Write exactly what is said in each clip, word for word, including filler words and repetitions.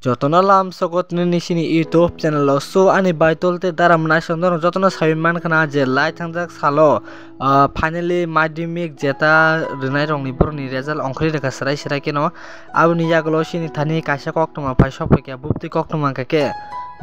Jotono lam sogo tini nini sini YouTube channel o. So ani baitol te dara mwnai song norok jotono sawi mankha na je lai thangjak salo, ah, finally madhyamik jeta rwnai rokni borokni result ongkhorwi rwkha swrai swrai kheno. Aboni yagulo sini thani kaisa koktwma phai sok phaikha, buptwi koktwma hwnkha khe,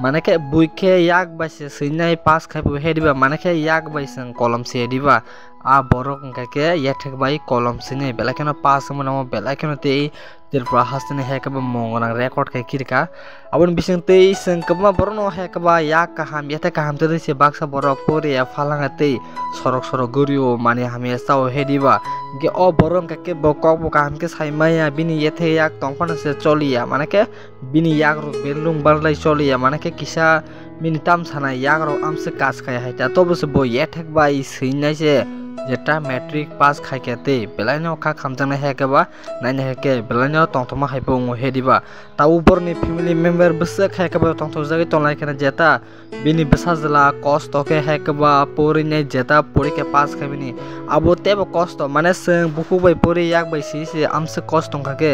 mane khe bui khe yak bai se swinai pass khai bo he diba, mane khe yak bai se kolom se diba. A borok hwnkha khe yathek bai kolom swinai belai kheno pass wngmano belai kheno tei Tripura hasteni hai khe bo mung gwnang record khai khirka. Aboni bising tei chwng kwbangma borokno hai khe ba yak kaham, yathek kaham tei se baksa borok poriya phalanga tei sorok sorok guriyo mani hamya chao he diba. Hwnkhe o borok hwnkha khe bo kok bo kaham khe sai maya, bini yathek yak tong phano se choliya, mane khe bini yak rok belung barlai choliya, mane khe kisa bini tam sanai yak rok amswk kaj khai hai ta, tobo se bo yathek bai swinai se jeta matric pass khai khe tei belai no kha khamjaknai hai khe ba naina hai khe belai no tongthokma hai bo wngo he diba. Tabuk borokni family member bwswk hai khe ba tongthokjagwi tonglai khe na jeta bini bwsajwla kosto khe hai khe ba porinai jeta porikha pass khai bini. Abo teibo kosto, mane chwng bukhuk bai pori yak bai si se amswk kosto wngkha khe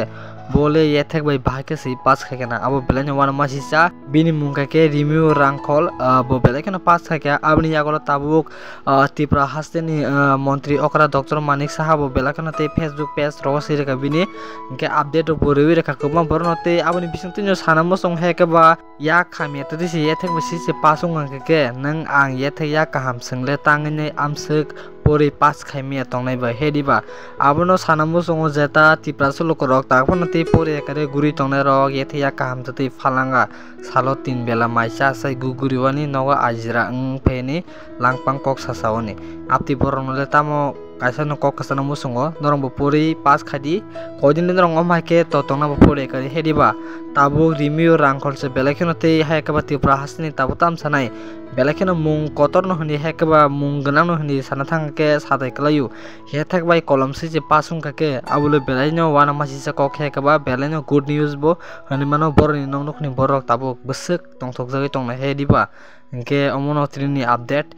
bo le yathek bai bahai khe si pass khai khe na. Abo belai no uanama sisa, bini mung kha khe Rimiu Rangkhol, ah, bo belai kheno pass khai kha. Aboni yagulo tabuk ah, Tripura hasteni, ah, montri okra Doctor Manik Saha bo belai kheno tei Facebook page rogo swi rwkha bini, hwnkhe update rok bo rwi rwkha kwbangma borokno tei aboni bisingtwi no sana muchung hai khe ba yak hamya tei se yathek bai si se pass wng kha khe nwng ang yathek yak kaham chwng le tangwi nai amswk pori pass khai maya tongnai bai he diba. Abono sana muchungo jeta Tiprasa lukurok tak phano tei pori ekare guri tongnai rok yathek yak kaham tei phalanga salo tin bela mai cha sai guguriwani nogo ajira wng pheni langpang kok sasaoni. Aptwi borokno le tamo kaisa no kok kwchangno muchungo, norok bo pori pass khai di. Koidin de norok omo hai khe to tongna bo pori kari he diba. Tabuk Rimiu Rangkhol se belai kheno tei hai khe ba Tripura hasteni tabuk tam sanai. Belai kheno mung kotor no hwnwi hai khe ba mung gwnang no hwnwi sana thang khe sadai kwlaio. He thek bai kolom se je pass wng kha khe abo le belai no uanama sisa kok he khe ba belai no good news bo hwnwi mano borokni nok nokni borok tabuk bwswk tongthokjagwi tongnai he diba. Hwnkhe omono tini ni update.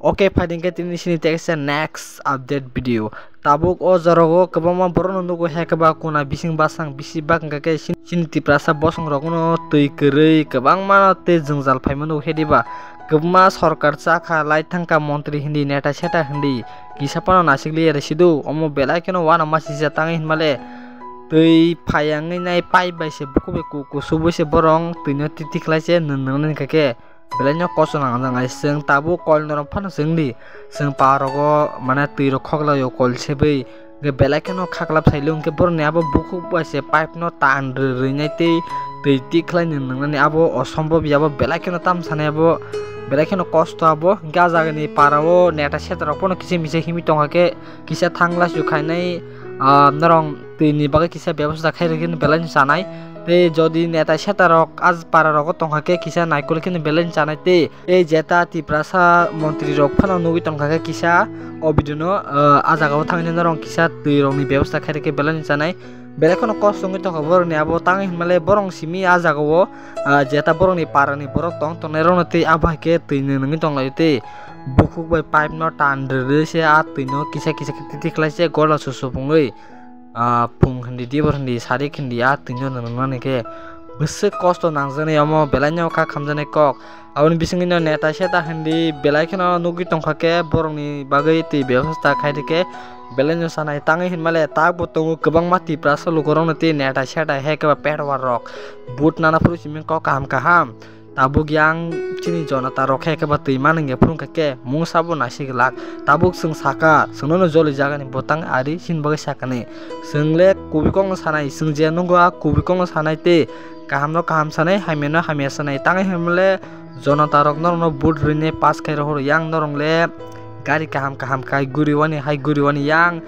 Ok, phaidi hwnkhe tini sini teksa next update video. Tabuk o jorogo kwbangma borokno nugo hai khe ba kuna bising basang bisi bak hwnkha khe sin-, sini Tiprasa bosong rokno twi kwrwi kwbangma tei jwngjal phaima nugo he diba. Kwbangma sorkar chakha lai thangkha montri hindi neta seta hindi kisa phano nasikliya rw sido omo belai kheno uanama sisa tangwi hinmale twi phai wngwi nai pipe bai se bukhuk bai ku-, kusubui se borok twino titi khlai se nwng nwngnani hwnkha khe. Belai no kosto nang nang ai chwng tabuk kol norok phano chwng di chwng pa rogo mane twi rok khoklai o kol sebwi hwnkhe belai kheno khaklap sailung hwnkhe borokni abo bukhuk bai se pipe no tan rw rwinai tei twi tik khlai nung nungnani abo osombob ya bo belai kheno tam sanai abo belai kheno kosto abo hwnkhe ah jagani para o neta seta rok phano kisa misa himwi tongkha khe kisa thang lasu khainai ah norok twi ni bagwi kisa bebosta khai rwgwi belai no chanai. Tei jodi neta seta rok ah para rogo tongkha khe kisa naikol kheno belai no chanai tei, tei jeta Tiprasa montri rok phano nugwi tongkha khe kisa o video no, ah, ah jaga o thangwi norok kisa twi rok ni bebosta khai rwkhe belai no chanai. Belai kheno kosto wngwi tongkha borok ni abo tangwi hinmale borok simi ah jaga o, ah, jeta borok ni para ni borok tong tongnai rok no tei abo hai khe twi nung nungwi tonglaio tei bukhuk bai pipe no tan rw rw se ah twi no kisa kisa khe titi khlai se gola susu pungwi. Ah, phung hindi, dibor hindi, sarik hindi, ah, twi no nung nani khe bwswk kosto nangjaknai omo belai no kha khamjaknai kok. Aboni bisingtwi no neta seta hindi belai kheno nugwi tongkha khe borokni bagwi twi bebosta khai rwkhe belai no sanai tangwi hinmale tak bo tongo kwbangma Tiprasa lukurokno tei neta seta hai khe ba petwar rok but nana phuru simi kok kaham kaham. Tabuk yang chini jonata rok khe khe ba twi manwng ya phunukha khe mungsa bo naisik lak. Tabuk chwng saka, chwngno no joli jagani bwtang ari chini bagwi sakani. Chwng le kubui kokno sanai, chwng je nukgo a kubui kokno sanai tei kaham no kaham sanai, hamya no hamya sanai. Tangwi hwnmale jonata rok norokno but rwini pass khai rohor yang norok le gari kaham kaham khai guriwani hai guriwani yang.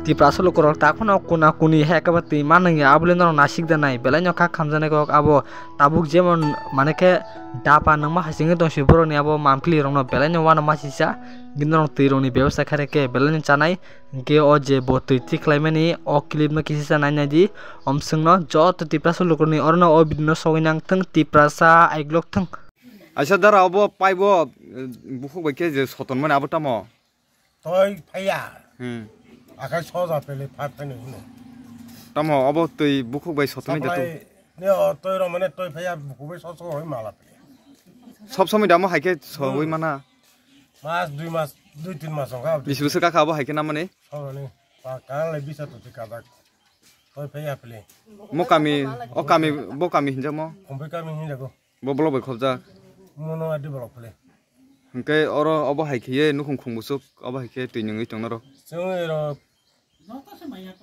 Tiprasa lukurok tak phano kuna kuni hai khe ba twi manwng ya abole norok naisik da nai belai no kha khamjaknai kok abo. Tabuk jemon mane khe dapa nangma hai singwi tong si borokni abo mampli rokno belai no uanama sisa, hwnkhe norok twi rokni bebosta khairokhe belai no chanai, hwnkhe o je bo twi tik khlaimani o clip no kisa cha nai nai di, omswkno joto Tiprasa lukurokni orono o video no sogwi nang thung, Tiprasa aiglok thung. Aisa dara obo paibo, eh, bukhuk bai khe je sotonmani abo tamo? Toi phaiya. Hmm. Akai soja pele phai phaino hino. Tamo obo twi bukhuk bai sotonwi da tu? Saplai Ne o toi rok mane toi phaiya bukubai sok sok hoi mala phaiya. Sob somoi damo hai khe sogwi mana. Mas dui mas, dui tin mas wngkha. Bisi bwswk kakha abo hai khe namani? Somani. Pa kanle bisa tuti kajak. Toi phaiya phile. Mo kami, o kami, bo kami hinjamo? Khumbai kami hinjago. Bo bolok bai khobjak. Mono adi bolok phile. Hwnkhe oro obo hai khe ye nukhung khung bwswk obo hai khe twi nungwi tongnaro. Chwng ero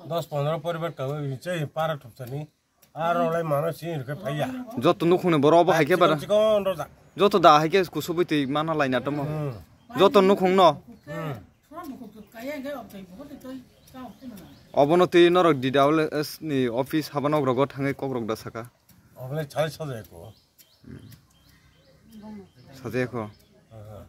dos pondro poribar kago, chai para thupsani. Aro lai mano sini rwkhe phaiya. Joto nukhungni borok obo hai khe bara. Chikon rojak. Joto da hai khe kusubui twi mana laina tomo. Hmm. Joto nukhungno. Hmm. Obono twi norok D W S ni office habano rogo thangwi kokrok da saka. Obolai chai sajai ko. Sajaya kho. Aha.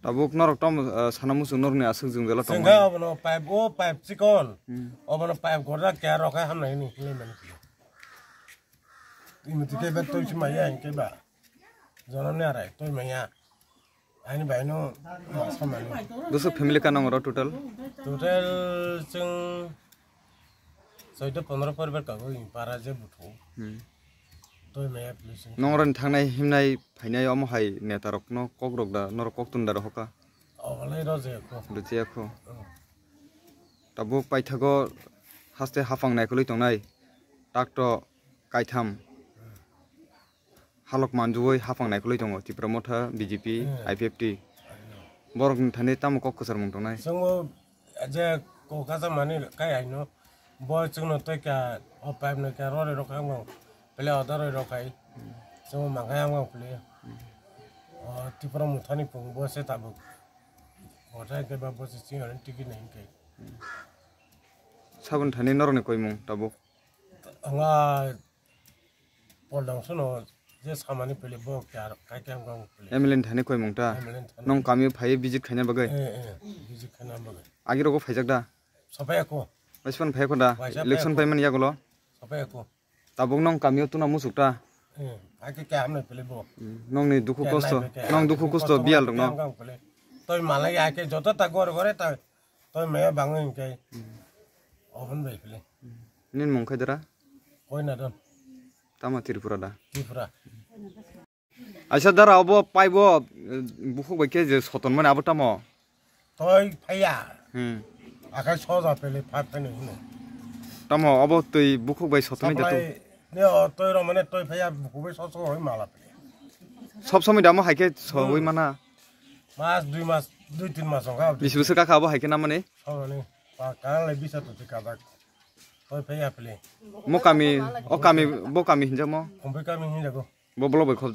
Tabuk norok tom, ah, sana muchung norokni aswk jwngjalo tongmani. Sengkha obono pipe, o pipe chikon. Hmm. Obono pipe gorjak khe aro khe hamnai hwnwi hinwi mani. Twi muti khe ba twi si maya hinkhe ba. Jonom ni arai twi maya. Ani bai no ma samani. Bwswk family ka nang oro total? Total chwng Soito pondro poribar kago in para je buthu. Hmm. Toi maya police. Nongrani thangnai himnai phainai omo hai neta rokno kok rok da norok kok tun da rohoka. Obolai roje ko. Rwchaya kho. Hmm. Tabuk paithago haste hafang naikolwi tongnai. Takto kaitham. Halok manjui hafang naikolwi tongo Tipra Motha, B J P, Hmm. I P F T. Borokni thani tamo kok kwchar mung tongnai? Chwngbo je kok kacha mani kai aino. Bo chwngno tei kha o pipe no kha rori rok ang bang pele oda roi rok khai. Chwngbo mangai ang bang pele. O Tipra Mothani pung bo se tabuk. Bo thai khe ba bo se chwng ani ticket nai khe. Saboni thani norokni koimung tabuk? Anga Pol dangsono je samani pele bo kya kai kya ang pele. M L A ni thani koimung ta? M L A ni thani. Nong kami phai visit khaina bagwi? Eh, eh, visit khaina bagwi. Agi rogo phaijak da? Sapai ako. Waispan phai ko da? Waisa phai ako. Election pai mani yagulo? Sapai ako. Tabuk nong kamio tuna musuk ta? Eh, ake kya hamna pele bo. Hmm, nongni dukhu kosto, nai bai kya nong dukhu kosto biyal rok no. Toi malai ake joto ta gore gore ta. Toi maya bangwi hwnkhe obon bai phile. Nini mung khe dara? Koi na don. Tamo Tripura da? Tripura. Aisa dara obo paibo, eh, bukhuk bai khe je soton mani abo tamo? Toi phaiya. Hmm. Akai soja pele phat phai nung hino. Tamo obo twi bukhuk bai soton da tu? Supply ne o toi rok mane toi phaiya bukhuk bai soso hoi mala phaiya. Sob somoi damo hai khe sogwi mana? Mas dui mas, dui tin mas wngkha. Bisi bwswk kakha abo hai khe namani? Somani. Pa kanle bisa tuti kajak. Toi phaiya phile. Mo kami, o kami, bo kami hinjamo? Khumbai kami hinjago. Bo bolok bai khol.